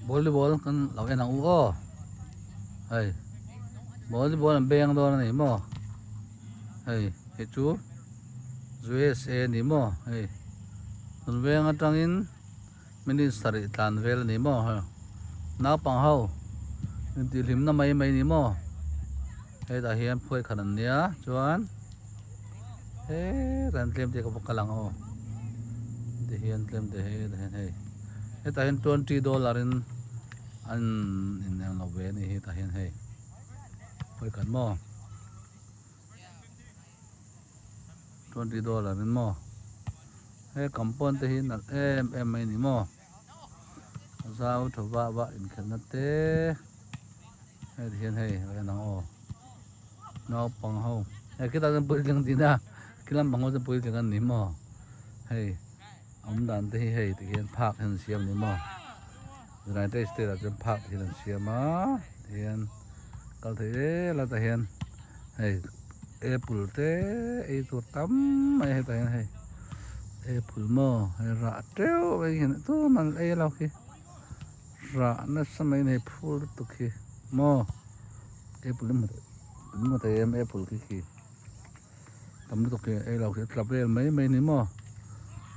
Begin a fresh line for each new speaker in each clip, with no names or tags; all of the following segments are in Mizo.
Volleyball kan lo en ang u aw hei volleyball an beng dawn a ni maw hei hei chu USA a ni maw hei an veng atangin minute sarih tlan vel a ni maw hei naupang ho intihhlimna mai mai a ni maw hetah hian phuai khat an nia chuan hetah hian tlem te ka va kal ang aw tihian tlem te hetah hian hei hetah hian twenty dollar in an in eng lo ve a ni hetah hian hei phuai khat maw. $20 in maw he compound te hi nalh em em mai a ni maw zau tha vah vah inkhelhna te hei ti hian hei a en ang aw naupang ho hei khitah chuan puitling tihna khi lampang ho chu puitling an ni maw hei awm dan te hi hei ti hian phak hian an siam a ni maw United State ah chuan phak hian an siam a tihian kal thei zel a tah hian hei apple te ei tur tam mai a hetah hian hei apple maw hei rah teuh mai hian tum an ei lo khi rah nasa mai a ni hei phur lutuk hi maw apple hi hmu thei em apple khi khi. Tam lutuk hi ei lo khi a tla vel mai mai ni maw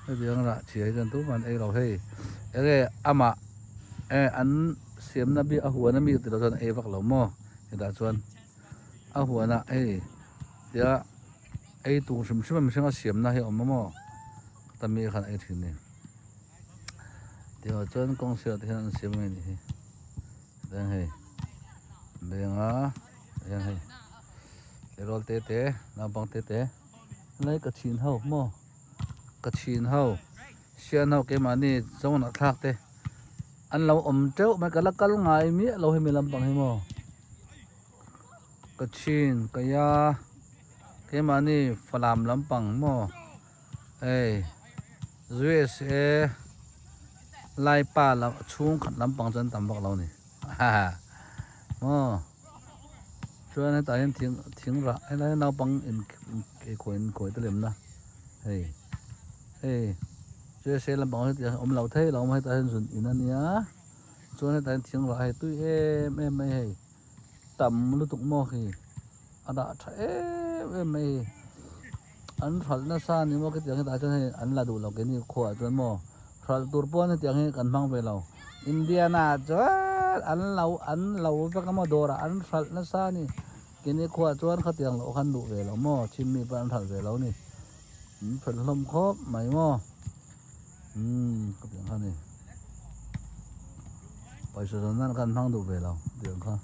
hetiang rah chhia hi chuan tumah an ei lo hei enge amah e an siamna bik a huan ami tilo chuan ei vak lo maw hetah chuan a huanah hei tia ei tur hrim hrim a mihring a siamna hi a awm a maw ta mi khan ei thin a ni tihah chuan kawng sirah te hian an siam ngei a nih hi hetiang hei benga hian hei. Tleirawl te te naupang te te lai ka chhin ho maw ka chhin ho sian ho keimahni zawnah thlak te an lo awm teuh mai ka la kal ngai miah lo hemi lampang hi maw ka chhin ka ia keimahni falam lampang maw hei USA laipa lam chhungkhat lampang chu an tam vak lo a ni ha maw. Chuan hetah hian thing thing rah helai hian naupang in in khawi in khawi te lemna hei hei USA lampang hi tiang awm lo thei lo awm a hetah hian zun in a nia chuan hetah hian thing rah hei tui em em mai hei tam lutuk maw khi a dah tha em em mai hei an hralh nasa a ni maw khitiang hetah chuan hei an la duh lo keini khuaah chuan maw hralh tur pawn hetiang hi kan hmang ve lo Indiana chuan an lo an lo vek a maw dawrah an hralh nasa a ni keini khuaah chuan khatiang loh khan duh ve lo maw chhim mi pawh an hralh ve lo a ni an fel hlawm khawp mai maw umm khatiang kha a ni pawisa zawn nan khan hmang duh ve lo tiang kha.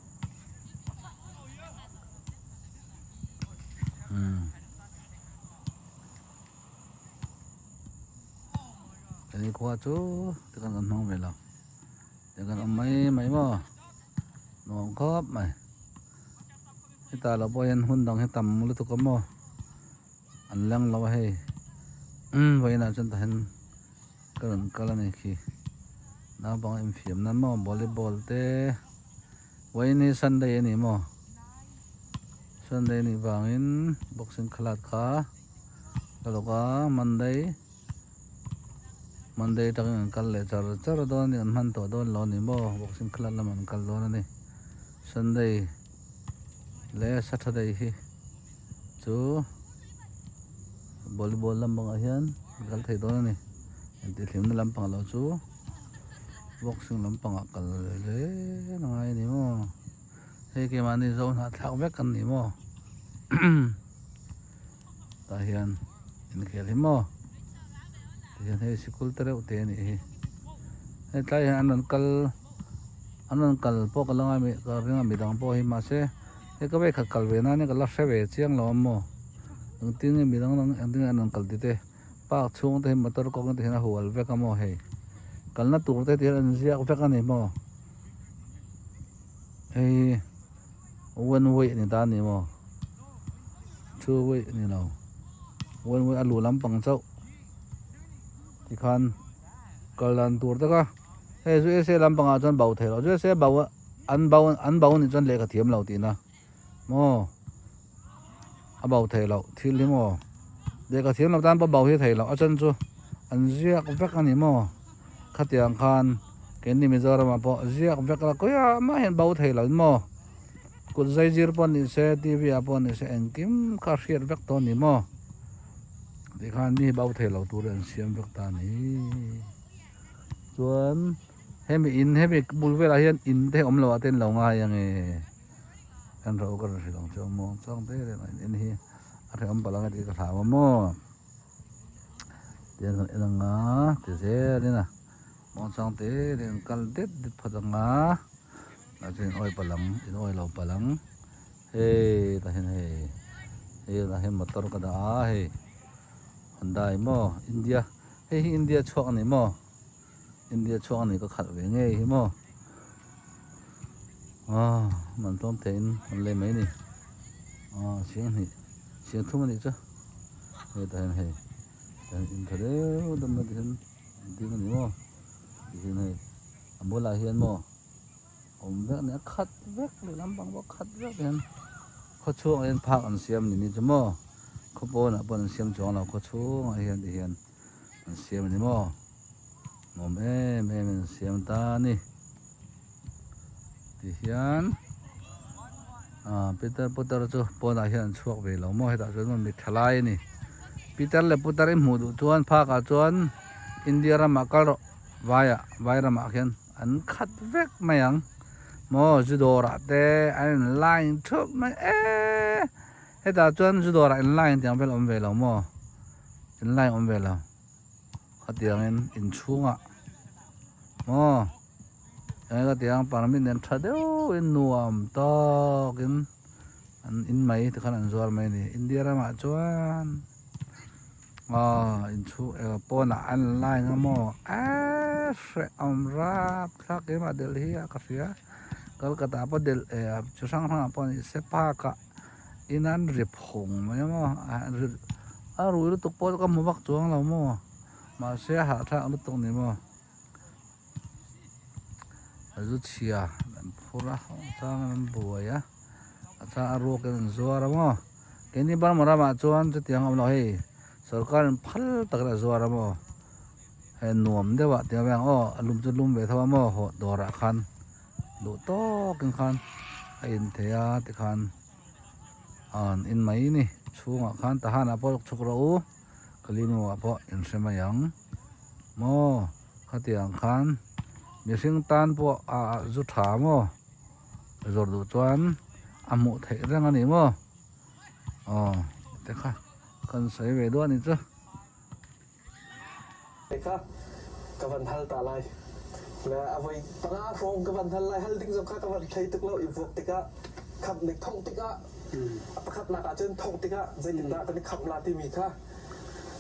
Hei khua chu tikhan kan hmang ve lo tikhan awm mai mai maw nuam khawp mai hetah lo pawh hian hun dang hi tam lutuk a maw an leng lo a hei vawiinah chuan tah hian ka rawn kal a ni khi naupang infiamna maw volleyball te. Vawiin hi Sunday a ni maw? Sunday a nih vangin boxing khalat kha ka lawk a, Monday Monday atangin an kal leh char char dawn a ni, an hman tawh dawn lo a ni maw? Boxing khalat lamah an kal dawn a ni. Sunday leh Saturday hi chu volleyball lampangah hian an kal thei dawn a ni, intihhlimna lampang lo chu. Boxing lampangah kal zel a ngai a ni maw hei keimahni zo hnahthlak vek kan ni maw tah hian inkhel hi maw tihian hei sikul te reuh te a nih hi hei tlai hian an rawn kal an rawn kal pawh ka la ngai mai ka ring a midang pawh hi mahse hei ka vei khat kal ve nan hi ka la hre ve chiang lo a maw engtin nge midang dang engtin nge an rawn kal tih te. Park chhung te hi motor kawng te hian a hual vek a maw hei kalna tur te hian an ziak vek a ni maw hei one way a ni ta a ni maw two way a ni lo one way a luh lampang chauh tikhan kal dan tur te kha hei chu USA lampang ah chuan bo thei lo USA bo an bo an bo anih chuan lehkha thiam lo tihna. Maw a bo theih loh thil hi maw lehkha thiam loh tan pawh bo hi a theih loh a chan chu an ziak vek a ni maw khatiang khan Keini Mizoramah pawh ziak vek la kawia mah hian bo thei lo in maw? Kut zai zir pawh ni se, TV ah pawh ni se engkim kha hriat vek tawh a ni maw? Tikhan mi hi bo thei lo tur an siam vek ta a ni. Chuan hemi in hemi bul velah hian in te awm lo ah te an lo ngai ang e. Kan ro ka rawn hrilh ang che aw maw chuang te reng a in en hi a hrehawm palh ang e tih ka hlau a maw. Tiang kan en ang a ti zel in a muangchang te reng an kal det det phawt ang a tah chuan in awi palh ang in awi lo palh ang hei tah hian hei hei tah hian motor ka dah a hei Hyundai maw India hei hi India chhuak a ni maw India chhuak a ni ka khalh ve ngei hi maw ah man tlawm theihin an lei mai a ni ah chiang hnih chiang thum a nih chu hetah hian hei tah hian in tha deuh deuh mai tihian an ding a ni maw tihian hei a bulah hian maw awm vek a ni a khat vek lehlam pang pawh khat vek hian khaw chhungah hian phak an siam a ni ni chu maw khaw pawnah pawh an siam chuang lo khaw chhungah hian tihian. An siam a ni maw? Nuam em em in an siam ta a ni. Tihian ah Peter Putar chu pawnah hian an chhuak ve lo maw hetah chuan maw mi tha lai a ni. Peter leh Putar i hmuh duh chuan phakah chuan India ramah kal rawh vaiah vai ramah khian an khat vek mai ang maw zu dawrah te an in line thup mai e hetah chuan zu dawrah in line tiang vel awm ve lo maw. In line awm ve lo khatiangin inchhungah maw eng khatiang permit nen tha deuhin nuam tawkin an in mai tikhan an zuar mai a ni India ramah chuan aw inchhung pawnah an line a maw eee hrehawm rap thlak keimah Delhi ah ka hria Kolkata pawh Delhi chi hrang hrangah pawh a ni Sephak ah. In an ri phung mai a maw a rui lutuk pawh ka hmu vak chuang lo maw mahse a hahthlak lutuk ni maw a zu chhia an phur a chang in an buai a a chang a ruak in an zuar a maw keini Burma ramah chuan chutiang a awm lo hei sorkar in phal takin a zuar a maw hei nuam deuh ah tiang vel aw a lum chu lum ve tho a maw hawh dawrah khan. Duh tawkin khan a in thei a tikhan an in mai ni chhungah khan tahanah pawh chhuk rawh u Kalinu ah pawh in hre mai ang maw khatiang khan mihring tan pawh a zu tha maw zawrh duh chuan a hmuh theih reng a ni maw aw te kha kan sawi ve duah a ni chu.
Kha ka van hal ta lai. Le a voi panga hrawng ka van hal lai. Hal ding zong kha ka van thei tuk lo i vuak tikah khamh ning thongh tikah a pakhatnak ah cun thongh tikah zeitindah kan i khamh la timi kha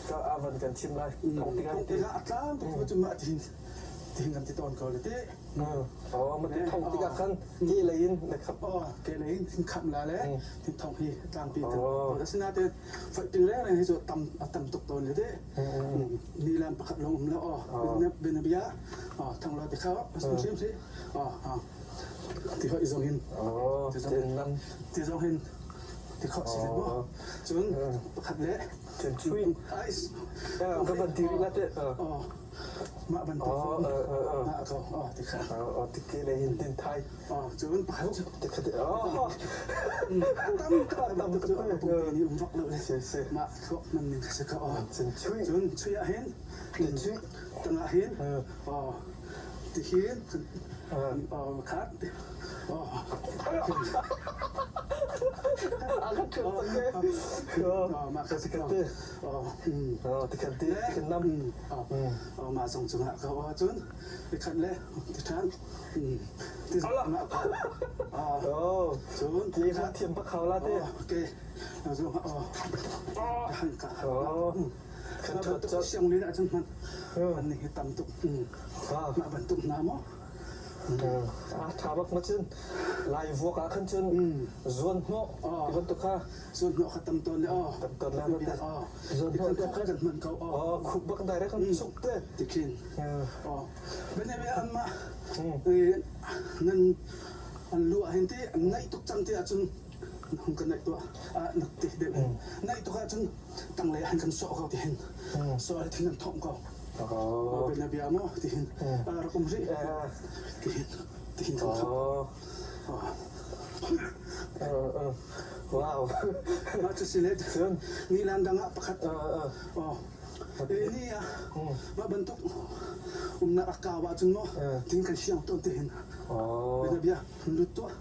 ka a van kan chim lai. Thongh tikah
Thongh tikah a tlang tuk cu mah tihin tihin kan ti tawn ko le ti.
Oh, mati thongh tikah khan ke lei in na khamh.
Oh, ke lei in hin khamh la le hin thongh hi tlangpi te. Asinain Foihping rengreng hi cu tam a tam tuk tawn le deh. Nilam pakhat lawng um lo aw. Bianabia aw thang lo ti kha hrim si aw ti hoi zong hin ti zong hin ti khawh si le maw. Cun pakhat le
chui ka van ti rih la te.
Mah bantuk phone ah ko aw ti kha.
Aw ti ke le hin tin thai.
Aw cun pakhat cu
ti kha ti aw.
Tam tam tuk cu pumpi nih um vak lo le mah thluak hman ning si ka aw.
Cun chui.
Cun chui ah hin
cun chui
tangah hin aw ti hin aw khat aw. Mah kha si ka aw.
Ti khan ti khan nam.
Mah zong cungah ka aw cun ti khat le ti ṭhan ti zong ah ka cun
ti kha thiam bak hau la te.
Okay. Zong aw han ka. Kan tuk siang lin ahcun hman an ning hi tam tuk. Mah bantuk hna maw?
A ṭha bak ma cun Lai vuak ah khan cun zuan hnawh ti bantuk kha.
Zuan hnawh kha tam tawn le aw.
Tam tawn le
aw.
Zuan hnawh
te khan kan hman ko aw.
Khuk bak direct kan suk te.
Tikhin. Aw. Bene anmah nan an lu ah hin ti an naih tuk cang ti ahcun hung kan naih tuah nak ti deuh hin naih tuk ahcun tanglei ah hin kan sawh ko ti hin sawh le thing kan thawmh ko.
Oh.
Bianabia maw tihin rak um rih tihin tihin kan khap.
Oh. Wow.
Mah cu si le nilan dang ah pakhat oh ni ah mah bantuk umnak a kau ahcun maw ting kan siang tawn tihin bianabia lut tuah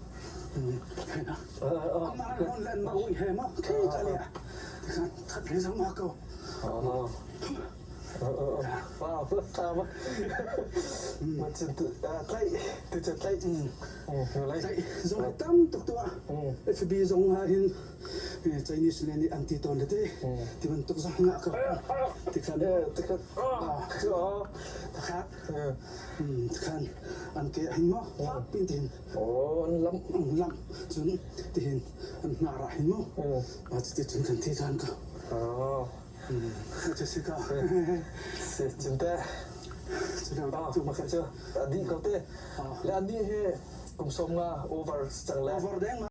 amah hon le anmah ui he maw khi ka le tikhan that le zong ma ko.
Wow, tama. Tlaih, tu cu tlaih.
Tlaih zong tam tuk tuah. FB zong ah hin Chinese le nih an ti tawn le te. Ti bantuk zong ngah ko. Tikhan
Tikhan
takhat tikhan an ke hin mo fak pin tin.
Oh, an lam.
Lam cun tihin an hnar ah hin mo. Ma ti cun kan ti than ko.
Oh.
Jessica.
Si cinte.
Cu
Maka cu adi ko te. Le ani hi kum som nga over cang le.
Over deng.